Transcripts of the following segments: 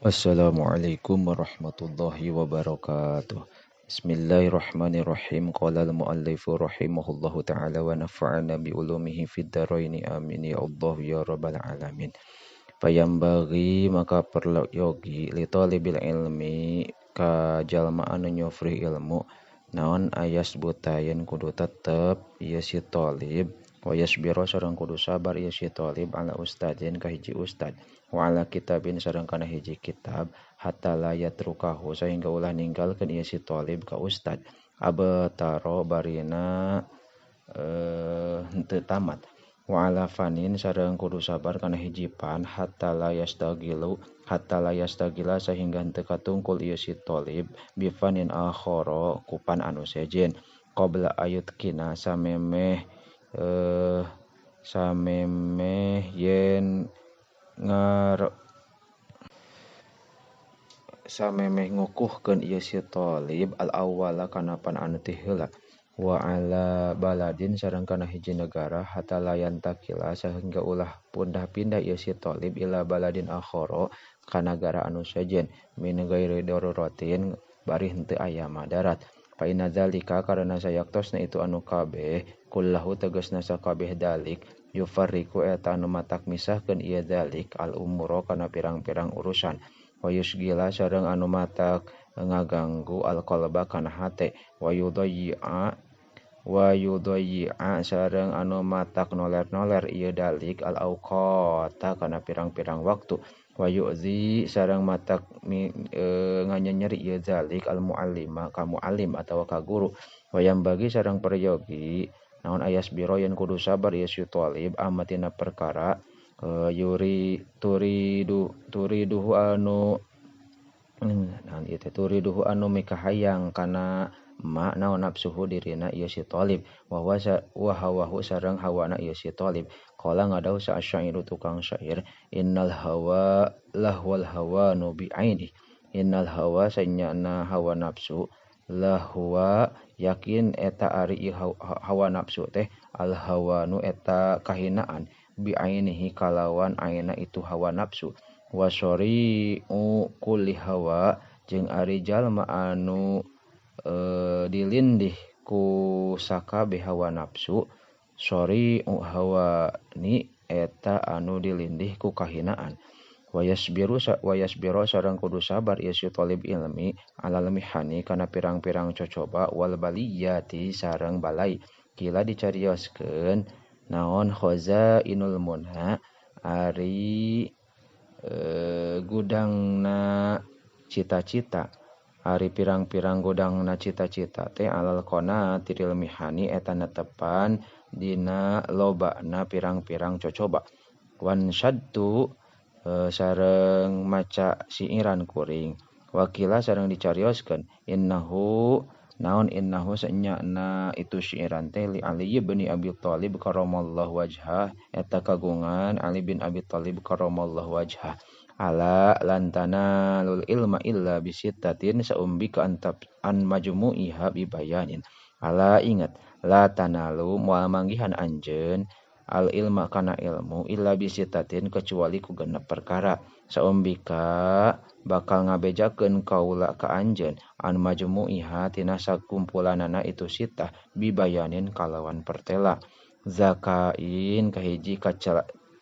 Assalamualaikum warahmatullahi wabarakatuh. Bismillahirrahmanirrahim. Qala al-muallifu rahimahullahu ta'ala wa nafa'ana bi ulumihi fid dharaini amin ya Allah ya rabbal alamin. Fayambaghi maka perlu yogi li talibil ilmi ka jalma anu nyofri ilmu naon ayas butayen kudu tetep ieu si talib wa yasbira sareng kudu sabar ieu si talib ala ustadin ka hiji ustad wa ala kitabin sareng kana hiji kitab hatta la yatrukahu sehingga ulah ninggalkeun ieu si talib ka ustad abtaro barina henteu tamat wa ala fanin sareng kudu sabar kana hiji pan hatta la yastagilu hatta la yastagila sehingga henteu katungkul ieu si talib bi fanin akhara kupan anu sejen qabla ayutkina samemeh samemeh yen samemeh ngukuhkeun ieu si talib al awwala kana pan anu ti heula wa ala baladin sareng kana hiji negara hatta la yantakila sehingga ulah pindah-pindah ieu si talib ila baladin akhara ka nagara anu sejen min ghairi daruratin bari henteu aya madarat. Fa inna dzalika karena sayaktosna itu anu kabeh kullahu tegasna sakabeh dalik yufarriqu eta anu matak misahkeun ieu dalik al umura kana pirang-pirang urusan wa yusgila sareng anu matak ngaganggu al qalba kana hate wa yudayyi'a sareng anu matak noler-noler ieu dalik al auqata kana pirang-pirang waktu wa yu'zi sareng matak nganyenyeri ieu zalik al muallima ka muallim atawa ka guru wa bagi sareng peryogi naon ayas biro yen kudu sabar ieu si talib amatina perkara yuri turiduhu anu naon ieu teh turiduhu anu mikahayang kana ma naon nafsuhu dirina ieu si talib wa hawahu sareng hawana ieu si talib. Qala ngadau sa syairu tukang syair innal hawa lahwal hawa nu bi aini innal hawa sanyana hawa nafsu lahwa yakin eta ari hawa nafsu teh al hawanu eta kahinaan bi ainihi kalawan aina itu hawa nafsu wa syari'u kulli hawa jeung ari jalma anu dilindih ku sakabeh hawa nafsu syari'u hawa ni eta anu dilindih ku kahinaan wa yasbiru sareng kudu sabar ieu si talib ilmi alal mihani kana pirang-pirang cocoba wal baliyati sareng balai kila dicarioskeun naon khazainul munha ari gudangna cita-cita ari pirang-pirang gudangna cita-cita teh alal qona tiril mihani eta netepan dina lobana pirang-pirang cocoba wan syaddu sareng maca siiran kuring wakila sareng dicarioskeun innahu naon innahu sanyana itu siiran teh li Ali bin Abi Thalib karamallahu wajhah eta kagungan Ali bin Abi Thalib karamallahu wajhah ala lantana lul ilma illa bisittatin saumbika an majmu'iha bibayanin ala ingat la tanalu moal manggihan anjeun al ilma kana ilmu illa bisittatin kecuali ku genep perkara saumbika bakal ngabejakeun kaula ka anjeun an majmu'iha tina sakumpulanana itu sitah bibayanin kalawan pertela zakain kahiji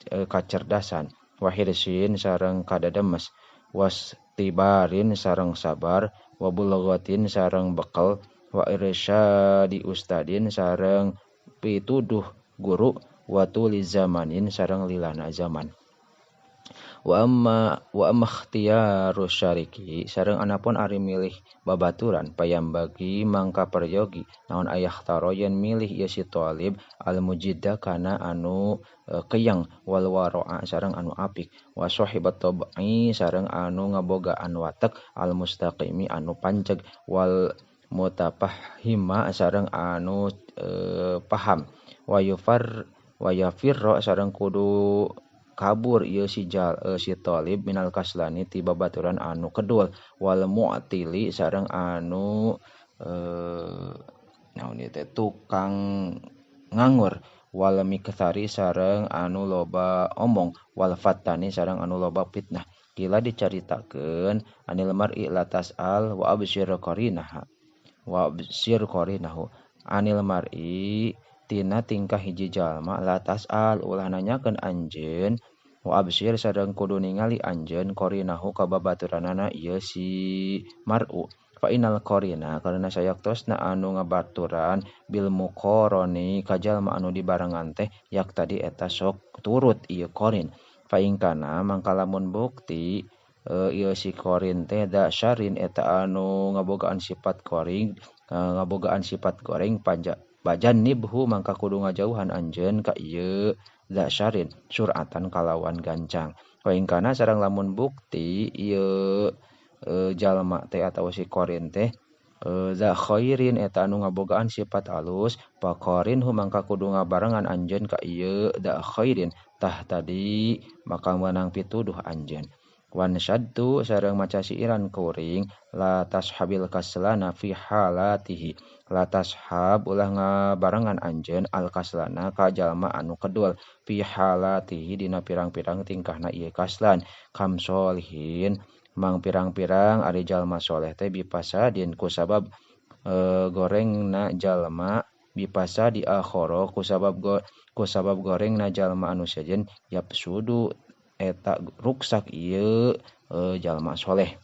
kacerdasan wahirsin sareng kadademes wastibarin sareng sabar wabulghatin sareng bekal wa irsyadi ustadin sareng pituduh guru wa tuli zamanin sareng lilana zaman wa amma ikhtiyaru syariki sareng anapun ari milih babaturan payambagi mangka peryogi naon ayah taro yen milih ieu si talib al mujidda kana anu keyang wal waraa sareng anu apik wa sahibat tabai sareng anu ngabogaan watek al mustaqimi anu panceg wal mutafahima sareng anu paham wa yufar wa yafirra sareng kudu kabur ieu si talib minal kaslani ti babaturan anu kedul wal mu'tili sareng anu naon ieu teh tukang nganggur wal mikthari sareng anu loba omong wal fattani sareng anu loba fitnah. Kila dicaritakeun anil mar'i la tas'al wa absir qarinaha wa absir qarinahu anil mar'i tina tingkah hiji jalma la tas'al ulah nanyakeun anjeun wa absir sareng kudu ningali anjeun qarinahu ka babaturanana ieu si mar'u. Fa innal qarina karena sayaktosna anu ngabaturan bil muqarani ka jalma anu dibarengan teh yak tadi eta sok turut ieu qarin. Fa in kana mangka lamun bukti ieu si qarin teh da syarin eta anu ngabogaan sifat qoring ngabogaan sifat goreng bajan nibhu mangka kudu ngajauhan anjeun ka ieu da syarin suratan kalawan gancang. Fa in kana sareng lamun bukti ieu jalma teh atawa si qarin teh za khairin eta anu ngabogaan sifat alus faqarinhu mangka kudu ngabarengan anjeun ka ieu da khairin tah tadi maka meunang pituduh anjeun. Wan syaddu sareng maca siiran kuring la tashabil kaslana fi halatihi la tashab ulah ngabarengan anjeun al kaslana ka jalma anu kedul fi halatihi dina pirang-pirang tingkahna ieu kaslan kam solihin mang pirang-pirang ari jalma soleh teh bipasadin kusabab gorengna jalma bipasadi akhara kusabab gorengna jalma anu sejen yapsudu eta ruksak ieu jalma soleh.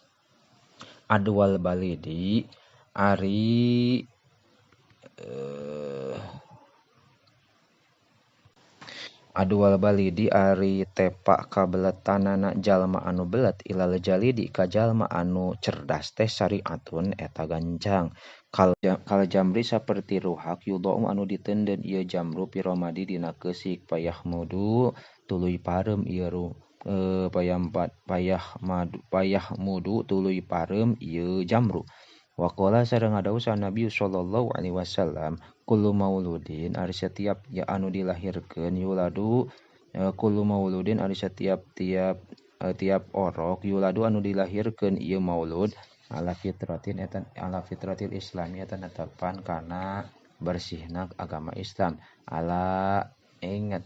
Adwal balidi ari Adwal balidi ari tepak kabeletanana jalma anu belet ilal jalidi ka jalma anu cerdas teh syariatun eta gancang. Kal jamri saperti ruhak yudau anu diteundeun ieu jamru piromadi dina keusik payahmudu tuluy pareum ieu payahmudu tuluy pareum ieu jamru. Waqala sareng ngadausan Nabi sallallahu alaihi wasallam kullu mauludin ari setiap ya anu dilahirkeun yuladu kullu mauludin ari setiap tiap tiap orok yuladu anu dilahirkeun ieu maulud ala fitratin eta ala fitratil islami eta netepan kana bersihna agama Islam. Ala ingat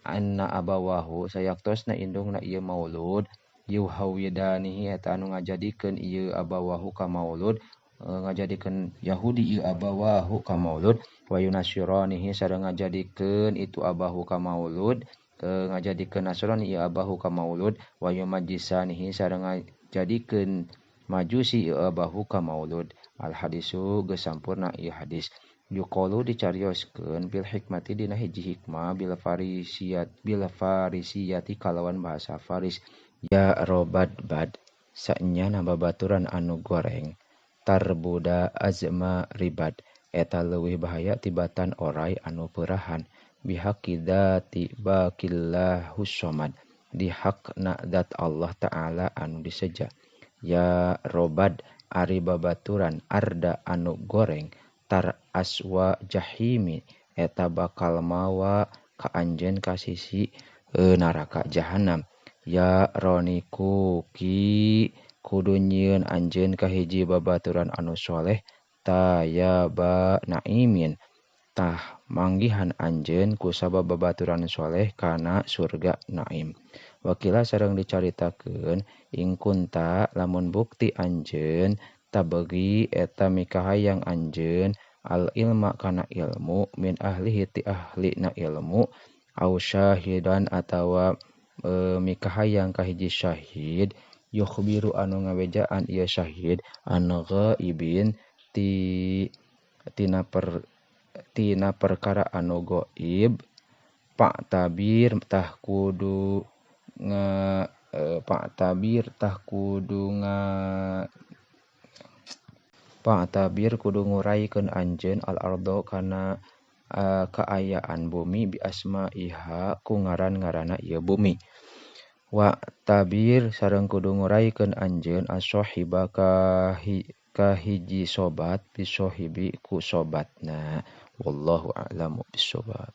anna abawahu sayaktosna indungna ieu maulud yuhawidanihi eta anu ngajadikeun ieu abawahu ka maulud ngajadikeun Yahudi ieu abawahu ka maulud wa yunasyranihi sareng ngajadikeun itu abahu ka maulud ngajadikeun Nasrani ieu abahu ka maulud wa yumajjisanihi sareng ngajadikeun Majusi ieu abahu ka maulud. Al hadisu geus sampurna ieu hadis. Yuqalu dicarioskeun bil hikmati dina hiji hikmah bil farisiyat bil farisiyati kalawan bahasa Faris. Ya robad bad saenyana babaturan anu goreng tarbuda azma ribad eta leuwih bahaya tibatan orai anu peurahan bihaqi dzati baqillahus somad di hakna zat Allah ta'ala anu diseja. Ya robad ari babaturan arda anu goreng tar aswa jahimi eta bakal mawa ka anjeun ka sisi neraka jahanam. Ya roniku ki kudu nyieun anjeun ka hiji babaturan anu soleh tayaba naimin tah manggihan anjeun ku sabab babaturan soleh kana surga naim. Wakila sareng dicaritakeun ing kunta lamun bukti anjeun tabegi eta mikahayang anjeun al ilma kana ilmu min ahlihi ti ahlina ilmu au syahidan atawa mikahayang ka hiji syahid yukhbiru anu ngawejaan ieu syahid an ghaibin ti tina perkara anu gaib pak tabir tah kudu nga pak tabir tah kudu nga pak tabir kudu nguraikeun anjeun al ardo kana kaayaan bumi bi asmaiha ku ngaran-ngaranna ieu bumi. Wa tabir sareng kudu nguraikeun anjeun as-sahiba ka hiji sobat bisohibi ku sobatna. Wallahu a'lamu bissawab.